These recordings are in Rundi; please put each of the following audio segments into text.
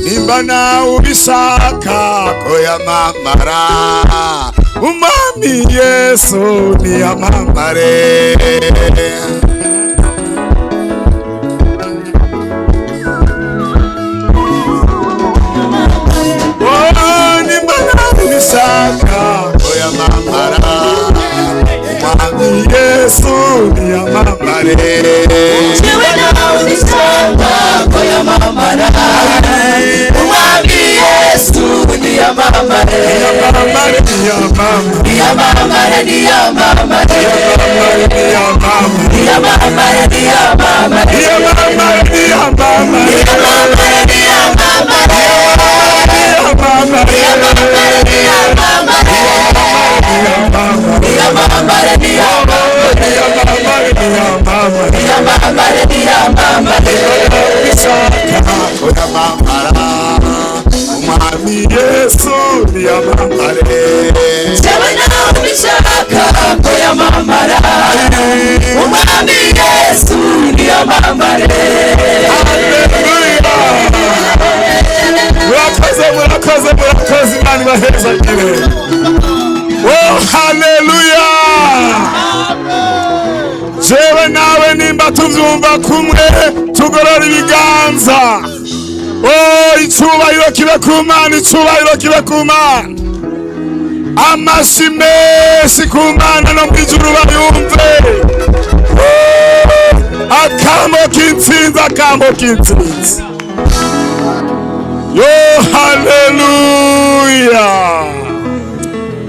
Nimba nawe ubishaka ko yamamara, Umwami Yesu niyamamare. Oh, nimba nawe ubishaka ko yamamara, Umwami Yesu niyamamare. Jewe nawe ubishaka ko yamamara, Umwami Yesu niyamamare. Niyamamare, niyamamare. Niyamamare, niyamamare. Niyamamare, Niyamamare, niyamamare. niyamamare. Niyamamare, Niyamamare, niyamamare. niyamamare. Niyamamare, niyamamare. Niyamamare. Niyamamare, niyamamare. Niyamamare, niyamamare. Niyamamare, niyamamare. Niyamamara, Umwami Yesu niyamamare. Jewe nawe ubishaka ko yamamara, Umwami Yesu niyamamare. Haleluya! Murakoze, murakoze, murakoze. Imana ibahezagire. Oh, haleluya! Jewe nawe nimba tuvyumva kumwe, tugorora ibiganza. Oh, icubahiro kibe ku Mana, icubahiro kibe ku Mana, amashi menshi ku Mana, no mw'ijuru bayumve. Oh, akamo k'intsinzi, akamo k'intsinzi. Yo, haleluya!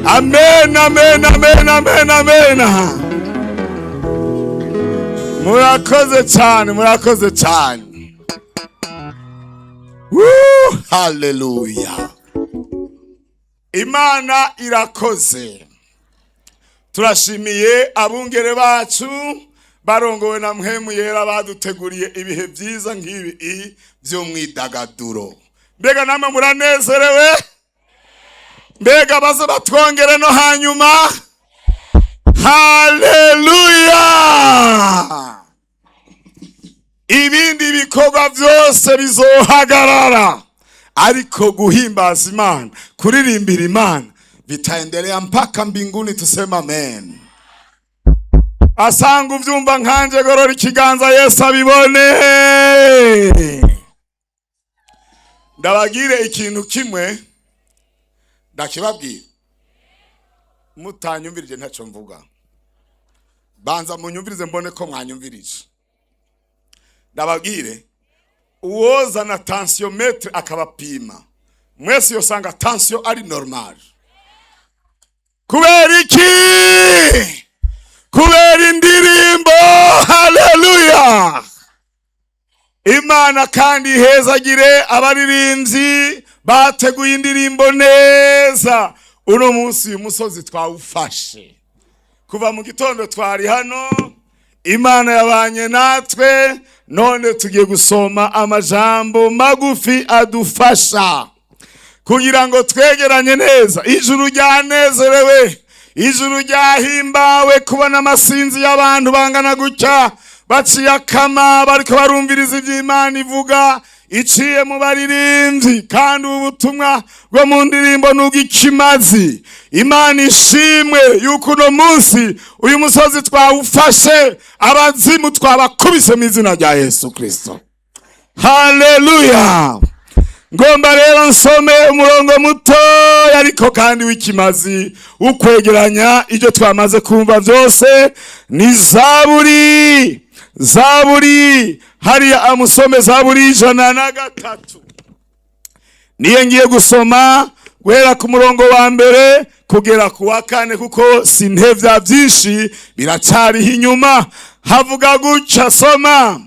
Amen, amen, amen, amen, amen. Murakoze cyane, murakoze cyane. Woo, haleluya! Imana irakoze. Turashimiye abungere bacu barongowe na Mpwemu Yera, baduteguriye ibihe byiza nk'ibi by'umwidagaduro. Mbega namwe muranezerewe? Mbega baze batwongere no hanyuma. Haleluya! Ibindi bikorwa byose bizohagarara, ariko guhimbaza Imana, kuririmbira Imana bitaendelea mpaka mbinguni. Tusema amen. Asanga uvyumva nkanje, gorora ikiganza Yesu abibone. Ndabagire ikintu kimwe, ndakibabwira, mutanyumvirije ntacyo mvuga. Banza munyumvirize mbone ko mwanyumvirije. Ndababwire, uwozana tensiomètre akabapima mwese, yosanga tension ari normal. Kubera iki? Kubera indirimbo. Haleluya! Imana kandi ihezagire abaririmbyi bateguye indirimbo neza. Uno munsi uyu musozi twawufashe. Kuva mu gitondo twari hano, Imana yabanye natwe. None tugiye gusoma amajambo magufi adufasha kugira ngo twegeranye neza. Ijuru ryanezerewe, ijuru ryahimbawe kubona amasinzi y'abantu bangana gutya baciye akama, bariko barumviriza ivy'Imana ivuga iciye mu baririmbyi. Kandi ubu butumwa bwo mu ndirimbo n'ubw'ikimazi. Imana ishimwe yuko uno munsi uyu musozi twawufashe, abazimu twabakubise mu izina rya Yesu Kristo. Haleluya! Ngomba rero nsome umurongo mutoya ariko kandi w'ikimazi, ukwegeranya ibyo twamaze kumva byose. Ni Zaburi, Zaburi hariya, amusome Zaburi 103. Niyo ngiye gusoma guhera ku murongo wa mbere kugera ku wa kane, kuko sintevya, byinshi biracyariho inyuma. Havuga gutya, soma: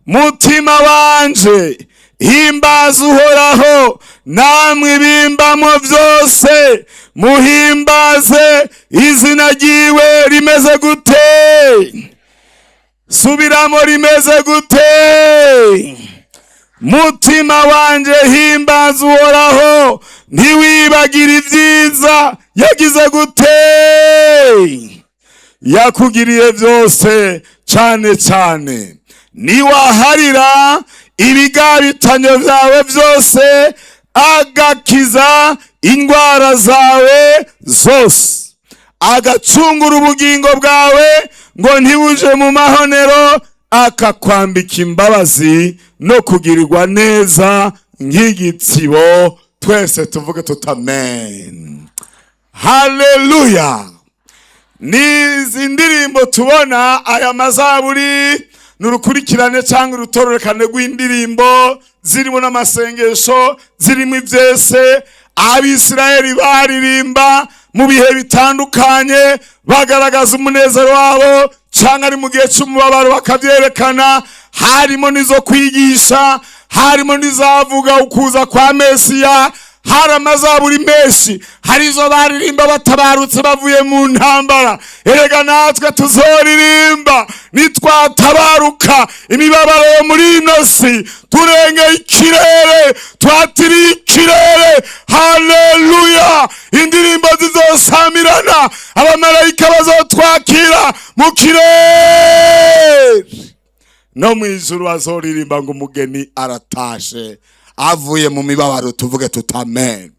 "Mutima wanje, himbaza Uhoraho, namwe ibimbamo byose, muhimbaze izina ryiwe." Rimeze gute? Subiramo, rimeze gute? Mutima wanje, himbaza Uhoraho, ntiwibagire ibyiza yagize gute? Yakugiriye byose. Cyane cyane niwaharira Ibigabitanyo byawe byose, agakiza indwara zawe zose, agacungura ubugingo bwawe ngo ntibuje mu mahonero, akakwambika imbabazi no kugirirwa neza nk'igitsibo. Twese tuvuge tuti amen, haleluya. N'izi ndirimbo tubona, aya mazaburi ni urukurikirane cyangwa urutororekane rw'indirimbo zirimo n'amasengesho, zirimo ibyese Abisirayeli baririmba mu bihe bitandukanye, bagaragaza umunezero wabo cyangwa ari mu gihe cy'umubabaro bakabyerekana. Harimo n'izo kwigisha, harimo n'izavuga ukuza kwa Mesiya. Hari amazaburi menshi, hari izo baririmba batabarutse bavuye mu ntambara. Erega natwe tuzoririmba nitwatabaruka imibabaro yo muri ino si, turengeye ikirere, twatiriye ikirere. Haleluya! Indirimbo zizosamirana, abamarayika bazotwakira mu kirere, no mu ijuru bazoririmba ngo umugeni aratashe avuye mu mibabaro. Tuvuge tuti amen.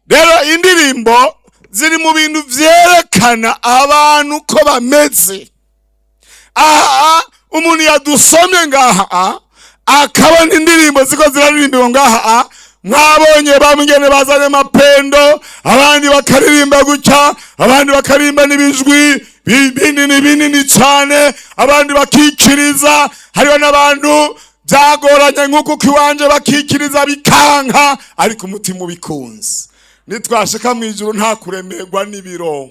Rero indirimbo ziri mu bintu vyerekana abantu ko bameze. Aha umuntu yadusomye ngaha akabona indirimbo ziko ziraririmbiwe ngaha. Mwabonye bamwe bazanye amapendo, abandi bakaririmba gutya, abandi bakaririmba n'ibijwi binini binini cyane, abandi bakikiriza. Hariho n'abantu byagoranye nk'uko iwanje bakikiriza bikanka, ariko umutima ubikunze. Nitwashika mu ijuru nta kuremerwa n'ibiro.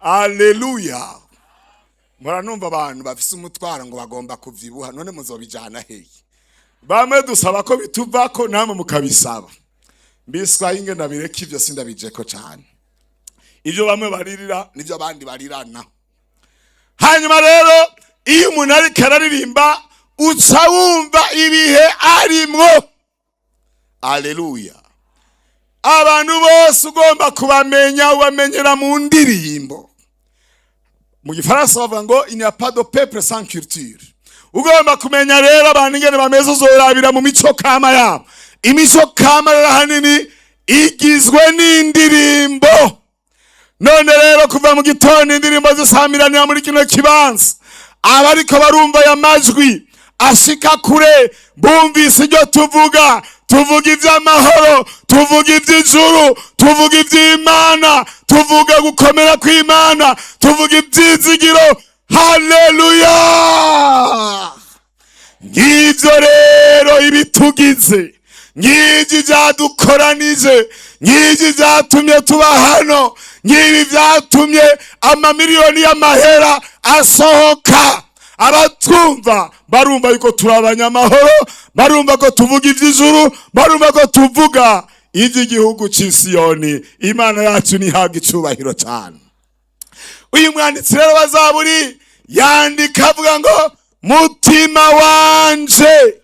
Aleluya! Mpora numva abantu bafise umutwaro ngo bagomba kuvyibuha. None muzobijana hehe? Bamwe dusaba ko bituvako, namwe mukabisaba. Mbiswa inge ndabireka ivyo, sindabijeko cane. Ibyo bamwe baririra nivyo abandi barirana. Hanyuma rero iyo umuntu ariko araririmba, uca wumva ibihe arimwo. Aleluya! Abantu bose ugomba kubamenya, ubamenyera mu ndirimbo. Mu Gifaransa bavuga ngo "Il n'y a pas de peuple sans culture". Ugomba kumenya rero abantu ingene bameze, uzorabira mu mico kama yabo. Imico kama rero ahanini igizwe n'indirimbo. None rero kuva mu gitondo indirimbo zisamiranira muri kino kibanza. Abariko barumva aya majwi ashika kure bumvise ibyo tuvuga. Tuvuga iby'amahoro, tuvuga iby'ijuru, tuvuga iby'Imana, tuvuga gukomera kw'Imana, tuvuga ibyizigiro. Haleluya! Ngibyo rero ibitugize, ngibyo ibyadukoranije, ngibyo ibyatumye tuba hano, ngibi byatumye amamiliyoni y'amahera asohoka. Abatwumva barumva yuko turi abanyamahoro, barumva ko tuvuga iby'ijuru, barumva ko tuvuga iby'igihugu cy'Isiyoni. Imana yacu ntihabwa icubahiro cyane. Uyu mwanditsi rero wa Zaburi yandika avuga ngo: "Mutima wanje,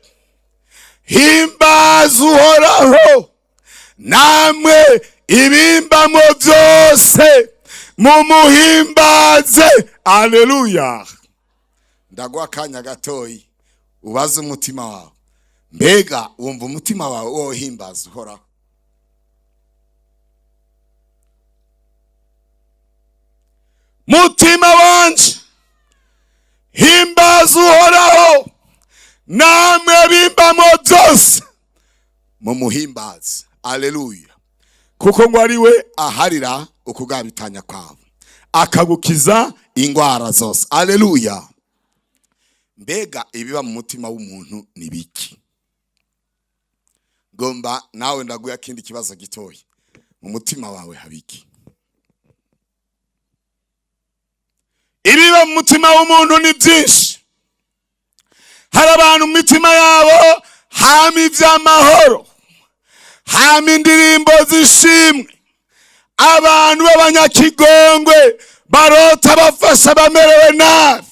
himbaza Uhoraho, namwe ibimbamo byose mumuhimbaze." Aleluya! Ndaguha akanya gatoyi ubaze umutima wawe: mbega wumva umutima wawe wohimbaza Uhoraho? Mutima wanje, himbaza Uhoraho, namwe bimbamo byose mumuhimbaze. Aleluya! Kuko ngo ari we aharira ukugabitanya kwawe, akagukiza ingwara zose. Aleluya! Mbega ibiba mu mutima w'umuntu ni biki? Ngomba nawe ndaguya kindi kibazo gitoya: mu mutima wawe habiki? Ibiba mu mutima w'umuntu ni byinshi. Hari abantu mu mitima yabo hama iby'amahoro, hama indirimbo zishimwe, abantu b'abanyakigongwe barota bafasha bamerewe nabi,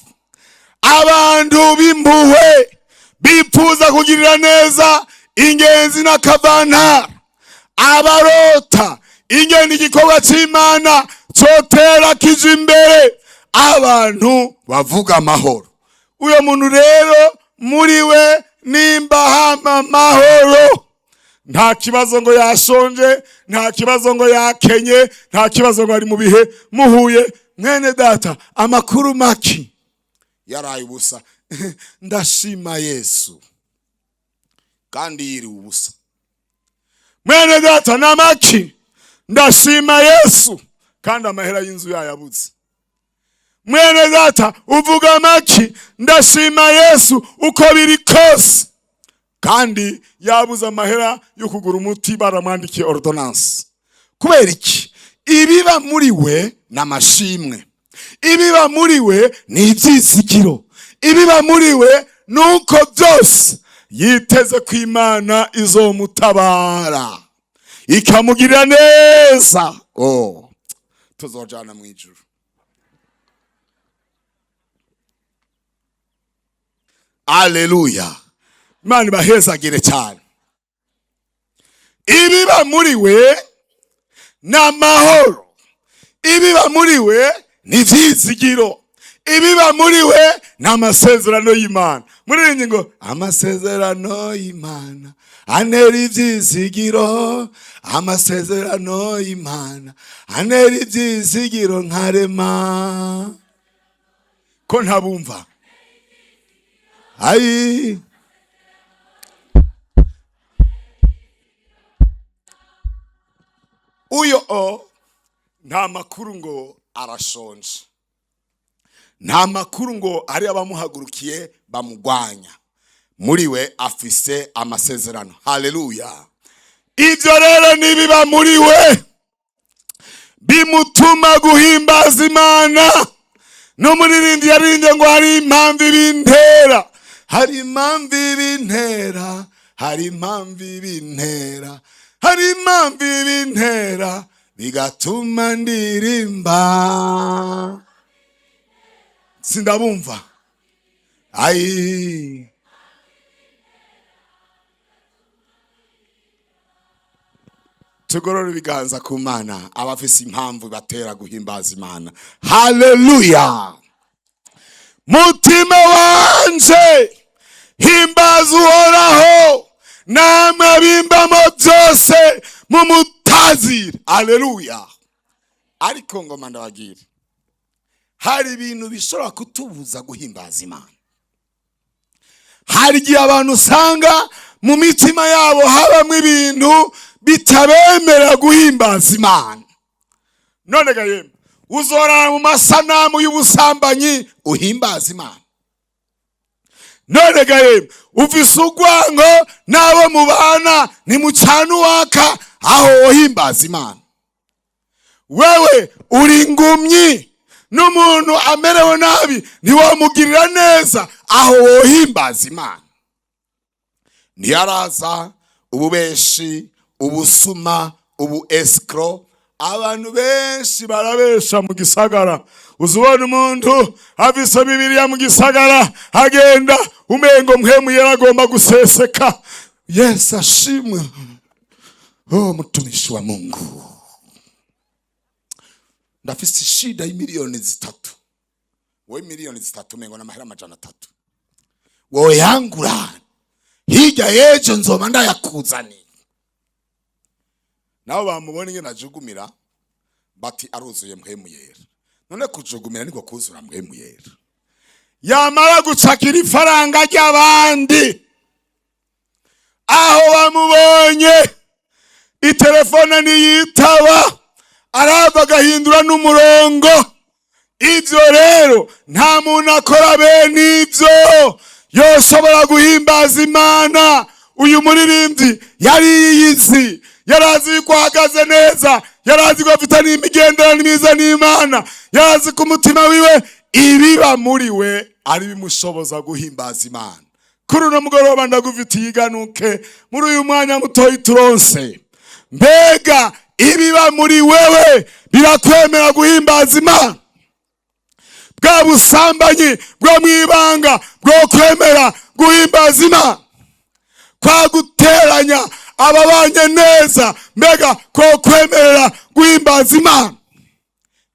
abantu b'impuhwe bipfuza kugirira neza ingenzi n'akavantara, abarota ingene igikorwa cy'Imana cyotera kija imbere, abantu bavuga amahoro. Uyo muntu rero muri we Nimba hama amahoro, nta kibazo ngo yashonje, nta kibazo ngo yakenye, nta kibazo ngo ari mu bihe. Muhuye, mwene data, amakuru maki? Yaraye ubusa. Ndashima Yesu, kandi yiriwe ubusa. Mwene data, namaki? Ndashima Yesu, kandi amahera y'inzu yayabuze. Mwene data, uvuga maki? Ndashima Yesu uko biri kose, kandi yabuze amahera yo kugura umuti, baramwandikiye ordonnance. Kubera iki? Ibiba muri we ni amashimwe, ibiba muri we ni ibyizigiro, ibiba muri we ni uko byose yiteze ko Imana izomutabara, ikamugirira neza. Oh, tuzojana mu ijuru. Aleluya! Imana ibahezagire cyane. Ibiba muri we ni amahoro, ibiba muri we ni ibyizigiro, ibiba muri we ni amasezerano y'Imana. Muri iyi ngingo, amasezerano y'Imana antera ibyizigiro, amasezerano y'Imana antera ibyizigiro nkarema. Ko ntabumva? Ayi, uyo o nta makuru ngo arashonje, nta makuru ngo ari abamuhagurukiye bamugwanya. Muri we afise amasezerano. Haleluya! Ibyo rero nibiba muri we bimutuma guhimbaza Imana. N'umuririmbyi yaririmbye ngo hari impamvu ibintera, hari impamvu ibintera, hari impamvu ibintera, hari impamvu ibintera bigatuma ndirimba. Sindabumva. Ayi, tugorora ibiganza ku Mana. Abafise impamvu batera guhimbaza Imana. Haleluya! Mutima wanje, himbaza Uhoraho, namwe bimbamo byose mumutazire. Aleluya! Ariko ngoma ndababwire, hari ibintu bishobora kutubuza guhimbaza Imana. Hari igihe abantu usanga mu mitima yabo habamo ibintu bitabemerera guhimbaza Imana. None ga yemwe, uzorara mu masanamu y'ubusambanyi uhimbaza Imana? None ga yemwe, ufise urwango n'abo mubana, ntimucana uwaka, aho wohimbaza Imana? Wewe uri ingumyi, n'umuntu amerewe nabi ntiwamugirira neza, aho wohimbaza Imana? Ntiyaraza ububeshi, ubusuma, ubu escroc. Abantu benshi barabesha mu gisagara. Uzubona umuntu afise Bibiliya mu gisagara, agenda umengo mpwemu yaragomba guseseka. Yesu ashimwe! Oh, mtumishi wa Mungu, ndafise ishida y'imiliyoni 3. Wowe miliyoni 3 umengo n'amahera 300 woyangura, hirya y'ejo nzoba ndayakuzaniye. Nabo bamubona ingene ajugumira, bati aruzuye mpwemu yera. None kujugumira niko kuzura mpwemu yera? Yamara gucakira ifaranga ry'abandi, aho bamubonye itelefone ntiyitaba, arava agahindura n'umurongo. Ibyo rero nta muntu akora bene ibyo yoshobora guhimbaza Imana. Uyu muririmbyi yari yiyizi, yari azi ko ahagaze neza, yari azi ko afite n'imigenderanire myiza n'Imana, yari azi ko umutima wiwe, ibiba muri we ari bimushoboza guhimbaza Imana. Kuri uno mugoroba ndagufitiye iganuke muri uyu mwanya mutoyi turonse. Mbega ibiba muri wewe birakwemera guhimbaza Imana? Bwa busambanyi bwo mwibanga bwo kwemera guhimbaza Imana? Kwa guteranya ababanye neza, mbega ko kwemerera guhimbaza Imana?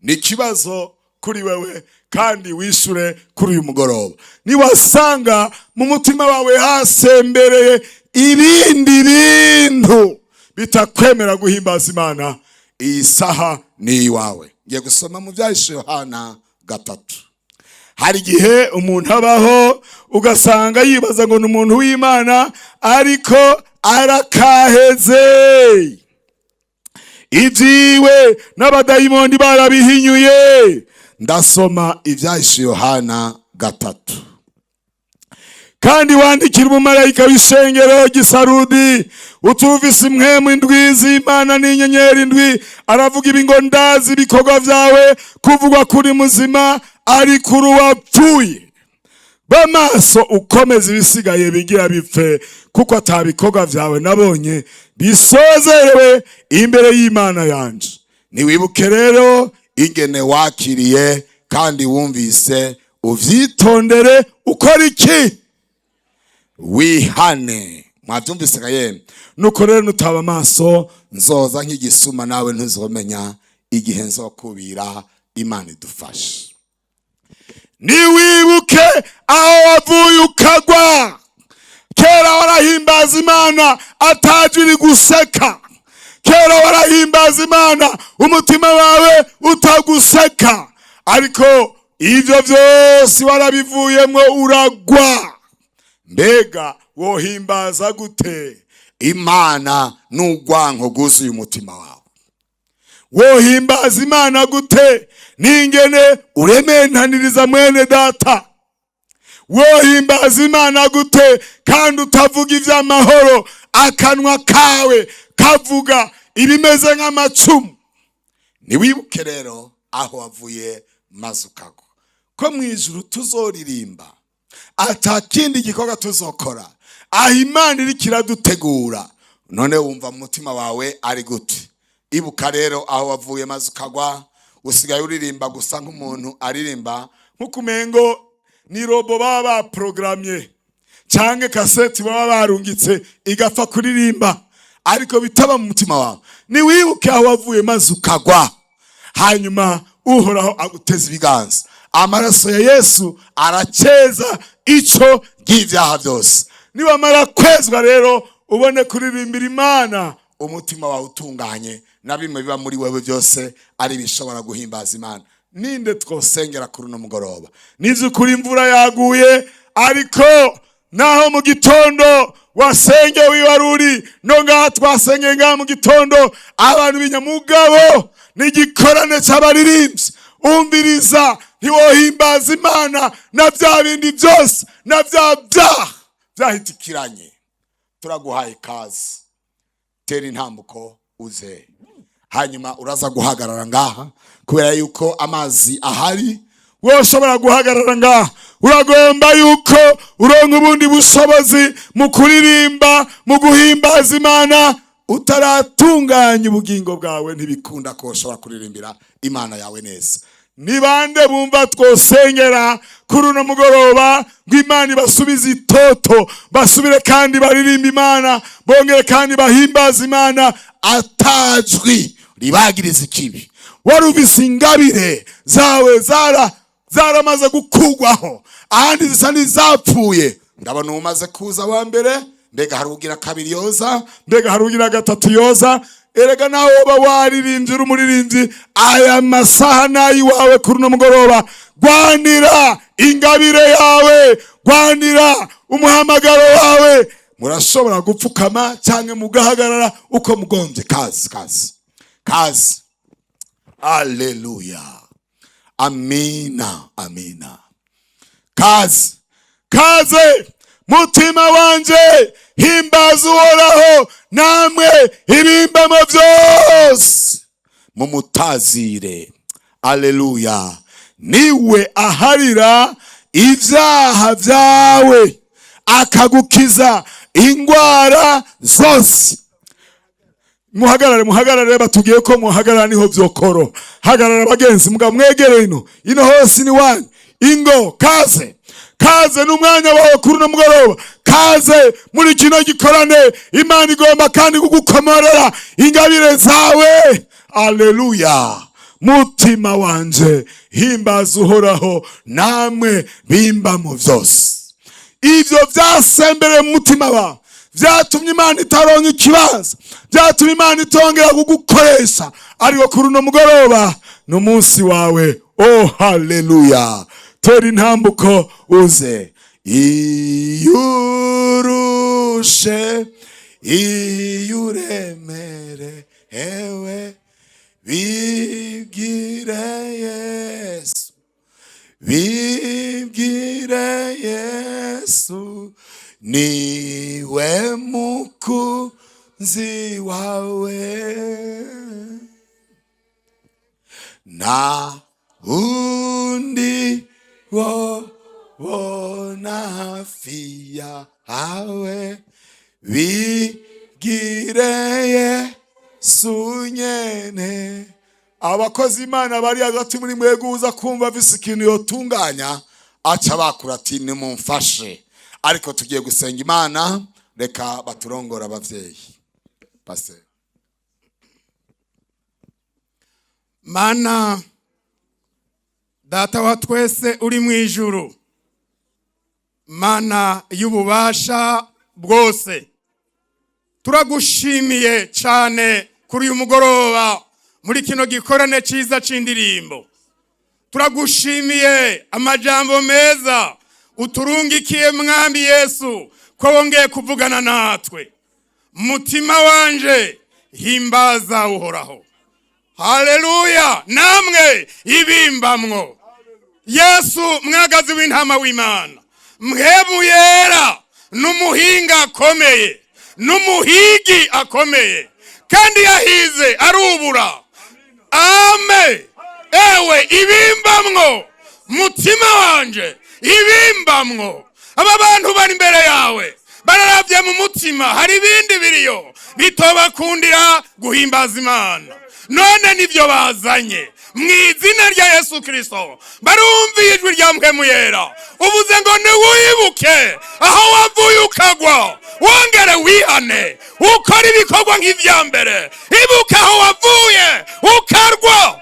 Ni ikibazo kuri wewe. Kandi wishure kuri uyu mugoroba. Niwasanga mu mutima wawe hasembereye ibindi bintu bitakwemera guhimbaza Imana, iyi saha ni iwawe. Ngiye gusoma mu Byahishe Yohana 3. Hari igihe umuntu abaho ugasanga yibaza ngo ni umuntu w'Imana, ariko arakaheze, ibyiwe n'abadayimondi barabihinyuye. Ndasoma Ibyahishe Yohana 3. Kandi wandikira umumarayika w'ishengero ry'i Sarudi utuvise: impwemu indwi z'Imana n'inyenyeri indwi aravuga ibi ngo: ndazi ibikorwa byawe, kuvugwa kuri muzima ariko uri uwapfuye. B'amaso, ukomeza ibisigaye bigira bipfe, kuko atabikorwa byawe nabonye bisozerewe imbere y'Imana yanje. Niwibuke rero ingene wakiriye kandi wumvise, uvyitondere, ukora iki? Wihane. Mwabyumvise ga yemwe? Nuko rero nutaba amaso, nzoza nk'igisuma, nawe ntuzomenya igihe nzokubira. Imana idufashe. Niwibuke aho wavuye ukagwa. Kera warahimbaza Imana atajwi riguseka. Kera warahimbaza Imana umutima wawe utaguseka, ariko ibyo byose warabivuyemo, uragwa. Mbega wohimbaza gute Imana n'urwanko rwuzuye umutima wawe? Wohimbaza Imana gute n'ingene urementaniriza mwene data? Wohimbaza Imana gute kandi utavuga iby'amahoro, akanwa kawe kavuga ibimeze nk'amacumu? Niwibuke rero aho wavuye maze ukagwa, ko mu ijuru tuzoririmba ata kindi gikorwa tuzokora, aho Imana iriko iradutegura. None wumva mu mutima wawe ari gute? Ibuka rero aho wavuye maze ukagwa. Usigaye uririmba gusa nk'umuntu aririmba nk'uko umengo ni robot baba baprogrammye, canke kaseti baba barungitse igapfa kuririmba, ariko bitaba mu mutima wawe. Niwibuke aho wavuye maze ukagwa, hanyuma Uhoraho aguteza ibiganza. Amaraso ya Yesu arakeza ico ry'ibyaha byose. Niwamara kwezwa rero, ubone kuririmbira Imana umutima wawe utunganye, na bimwe biba muri wewe byose ari bishobora guhimbaza Imana. Ninde twosengera kuri uno mugoroba? Nivy'ukuri imvura yaguye, ariko naho mu gitondo wasenge wiwaruri no ngaha twasengeye ngaha mu gitondo abantu b'inyamugabo n'igikorane c'abaririmbyi. Umviriza, ntiwohimbaza Imana na bya bindi byose na bya byaha byahitikiranye. Turaguhaye ikaze, tera intambuko uze. Hanyuma uraza guhagarara ngaha kubera yuko amazi ahari. Wowe ushobora guhagarara ngaha, uragomba yuko uronka ubundi bushobozi mu kuririmba, mu guhimbaza Imana. Utaratunganya ubugingo bwawe, ntibikunda ko ushobora kuririmbira Imana yawe neza. Ni bande bumva twosengera kuri uno mugoroba ngo Imana ibasubize itoto, basubire kandi baririmba Imana, bongere kandi bahimbaza Imana atajwi ribagiriza ikibi? Warumvise ingabire zawe zara zaramaze gukugwaho, ahandi zisa n'izapfuye. Ndabona umaze kuza wa mbere. Mbega hari ugira kabiri yoza? Mbega hari ugira gatatu yoza? Erega nawe woba waririmbye, uri umuririmbyi, aya masaha n'ay'iwawe kuri uno mugoroba. Gwanira ingabire yawe, gwanira umuhamagaro wawe. Murashobora gupfukama cyangwa mugahagarara uko mugombye. Kazi, kazi, kazi! Aleluya, amina, amina! Kazi, kaze! Mutima wanje, himbaza Uhoraho, namwe ibimbamo byose mumutazire. Aleluya! Niwe aharira ibyaha byawe, akagukiza ingwara zose. Muhagarare, muhagarare! Batubwiye ko muhagarara niho byokoro. Hagarara bagenzi, mugabo mwegere ino, ino hose ni wanyu. Ingo, kaze, kaze! N'umwanya wawe kuri uno mugoroba. Kaze muri kino gikorane. Imana igomba kandi kugukomorera ingabire zawe. Aleluya! Mutima wanje, himbaza Uhoraho, namwe bimba mu vyose. Ivyo vyasembereye mu mutima wawe vyatumye Imana itaronka ikibanza, vyatumye Imana itongera kugukoresha. Ariko kuri uno mugoroba ni umunsi wawe. Oh, haleluya! Tora intambuko uze. Iyo urushe, iyo uremere ewe, bibwire Yesu, bibwire Yesu, niwe mukunzi wawe. Nta wundi wobona hafi yawe, bibwire Yesu nyene. Abakozi Imana bari hagati muri mwebwe, uza kumva afise ikintu yotunganya, aca bakura ati: "Nimumfashe." Ariko tugiye gusenga Imana, reka baturongora abavyeyi, pastor. Mana Data wa twese uri mu ijuru, Mana y'ububasha bwose, turagushimiye cyane kuri uyu mugoroba muri kino gikorane cyiza c'indirimbo. Turagushimiye amajambo meza uturungikiye, Mwami Yesu, ko wongeye kuvugana natwe. Mutima wanje, himbaza Uhoraho. Haleluya! Namwe ibimbamwo. Yesu mwagazi w'intama w'Imana, Mpwemu Yera n'umuhinga akomeye, n'umuhigi akomeye, kandi yahize arubura. Ame ewe ibimbamwo, mutima wanje ibimbamwo. Aba bantu bari imbere yawe bararavye mu mutima, hari ibindi biriyo bitobakundira guhimbaza Imana. None nivyo bazanye mu izina rya Yesu Kristo. Barumviye ijwi rya Mpwemu Yera uvuze ngo niwibuke aho wavuye ukagwa, wongere wihane, ukora ibikorwa nk'ivya mbere. Ibuka aho wavuye ukarwa.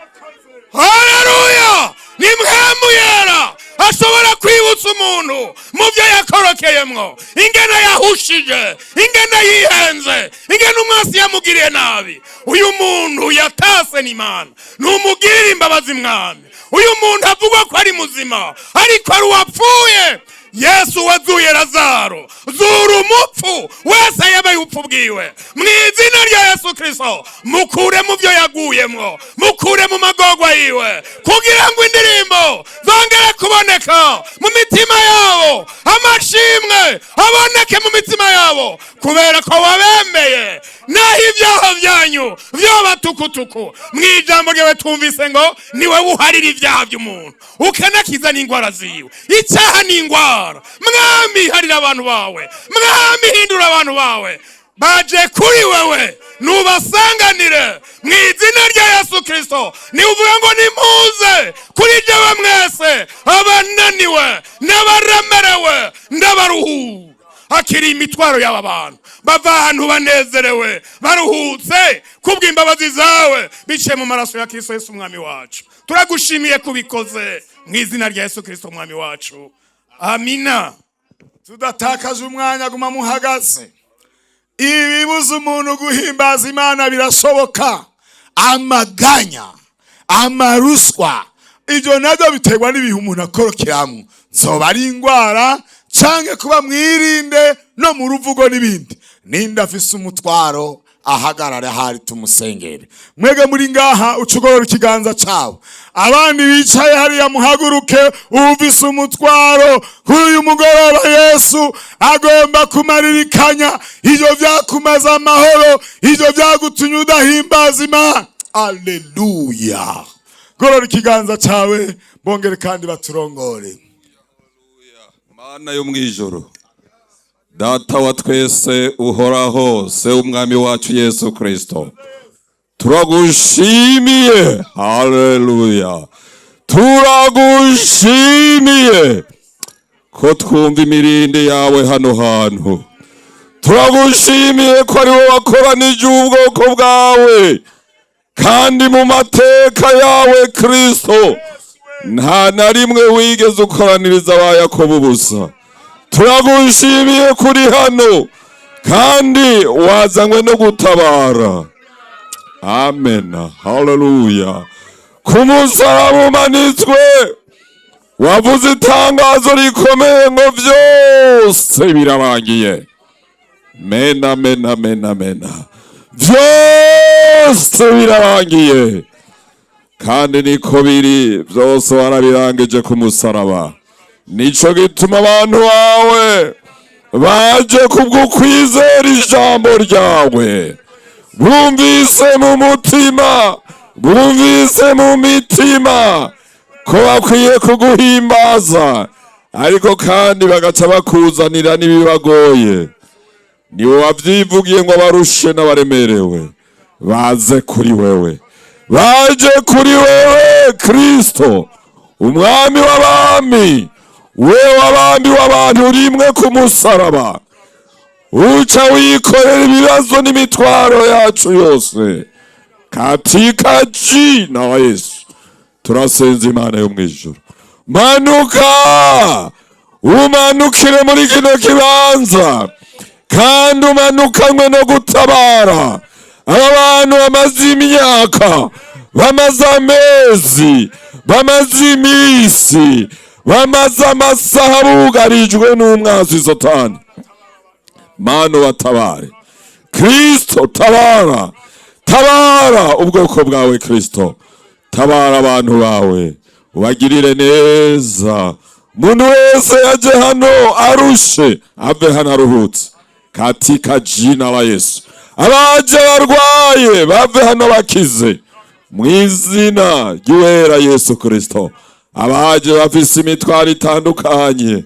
Haleluya! Ni Mpwemu Yera ashobora kwibutsa umuntu mu byo yakorokeyemwo, ingene yahushije, ingene yihenze, ingene umwasi yamugiriye nabi. Uyu muntu yatase n'Imana, numugirire imbabazi, Mwami. Uyu muntu avugwa ko ari muzima ariko ari uwapfuye. Yesu wazuye Lazaro, zura umupfu wese yabaye upfu bwiwe mu izina rya Yesu Kristo. Mukure mu byo yaguyemwo, mukure mu magorwa yiwe, kugira ngo indirimbo zongere kuboneka mu mitima yabo, amashimwe aboneke mu mitima yabo, kubera ko wabemeye. Naho ibyaha byanyu vyoba tukutuku, mu ijambo ryawe twumvise ngo niwe wuharira ibyaha by'umuntu, ukanakiza n'indwara ziwe. Icyaha ni indwara. Mwami, harira abantu bawe. Mwami, hindura abantu bawe baje kuri wewe, nubasanganire mu izina rya Yesu Kristo. Niuvuga ngo: "Nimuze kuri jewe mwese abananiwe n'abaremerewe, ndabaruhura." Hakiri imitwaro y'aba bantu, bava ahantu banezerewe, baruhutse kubw'imbabazi zawe biciye mu maraso ya Kristo Yesu Umwami wacu. Turagushimiye kubikoze mu izina rya Yesu Kristo Umwami wacu. Amina. Tudatakaje umwanya, guma muhagaze. Ibibuza umuntu guhimbaza Imana birashoboka: amaganya, amaruswa. Ibyo nabyo biterwa n'ibihe umuntu akorokeramo, zoba ari indwara canke kuba mwirinde no mu ruvugo n'ibindi. Ninde afise umutwaro? Ahagarare ahari tumusengere. Mwege muri ngaha, ucugorora ikiganza cawe. Abandi bicaye hariya, muhaguruke. Ufise umutwaro kuri uyu mugoroba, Yesu agomba kumaririkanya ivyo vyakumaza amahoro, ivyo vyagutumye udahimbaza Imana. Aleluya! Gorora ikiganza cawe, bongere kandi baturongore. Mana yo mwijoro, Data wa twese uhoraho, se Umwami wacu Yesu Kristo, turagushimiye. Haleluya! Turagushimiye ko twumva imirindi yawe hano hantu. Turagushimiye ko ari wowe wakoranije ubwoko bwawe. Kandi mu mateka yawe, Kristo, nta na rimwe wigeze ukoraniriza aba Yakobo ubusa. Turagushimiye kuri hano kandi wazanywe no gutabara. Amen, haleluya. Ku musaraba umanitswe wavuze itangazo rikomeye ngo byose birarangiye. Mena, mena, mena, mena, byose birarangiye. Kandi niko biri, byose warabirangije ku musaraba. Nico gituma abantu bawe baje kubw'ukwizera ijambo ryawe, bumvise mu mutima, bumvise mu mitima ko bakwiye kuguhimbaza, ariko kandi bagaca bakuzanira n'ibibagoye. Niwe wabyivugiye ngo abarushe n'abaremerewe baze kuri wewe. Baje kuri wewe, Kristo, umwami w'abami, we w'abami w'abantu rimwe ku musaraba, uca wikorera ibibazo n'imitwaro yacu yose. Katika jina la Yesu turasenza, Imana yo mu ijuru, manuka, umanukire muri kino kibanza, kandi umanukanywe no gutabara aba bantu bamaze imyaka, bamaze amezi, bamaze iminsi, bamaze amasaha bugarijwe n'umwanzi Satani. Mana, batabare. Kristo, tabara, tabara ubwoko bwawe. Kristo, tabara abantu bawe, ubagirire neza. Umuntu wese yaje hano arushe ave hano aruhutse, katika jina la Yesu. Abaje barwaye bave hano bakize, mu izina ry'uwera Yesu Kristo. Abaje bafise imitwaro itandukanye,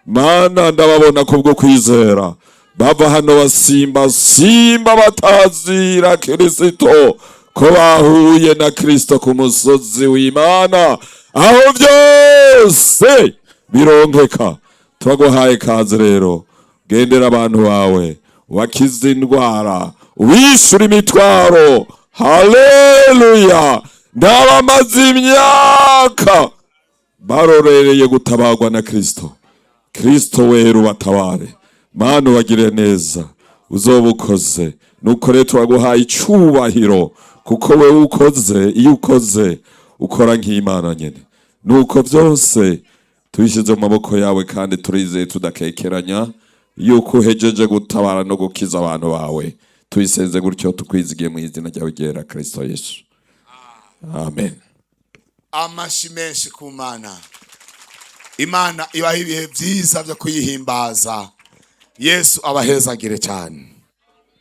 Mana, ndababona kubwo kwizera bava hano basimba simba, batazira Kristo, ko bahuye na Kristo ku musozi w'Imana aho byose bironkeka. Turaguhaye kaze rero, gendera abantu bawe, wakize indwara, wishyura imitwaro. Haleluya! Ndabamaze imyaka barorereye gutabarwa na Kristo. Kristo wera, ubatabare. Mana, ubagire neza, uzoba ukoze. Nuko rero turaguhaye icubahiro, kuko wewe ukoze, iyo ukoze ukora nk'Imana nyene. Nuko byose tubishyize mu maboko yawe, kandi turizeye tudakekeranya yuko uhejeje gutabara no gukiza abantu bawe. Tubisenze gutyo tukwizigiye mu izina ryawe ryera, Kristo Yesu, amen. Amashi menshi ku Mana. Imana ibaha ibihe byiza byo kuyihimbaza. Yesu abahezagire cyane.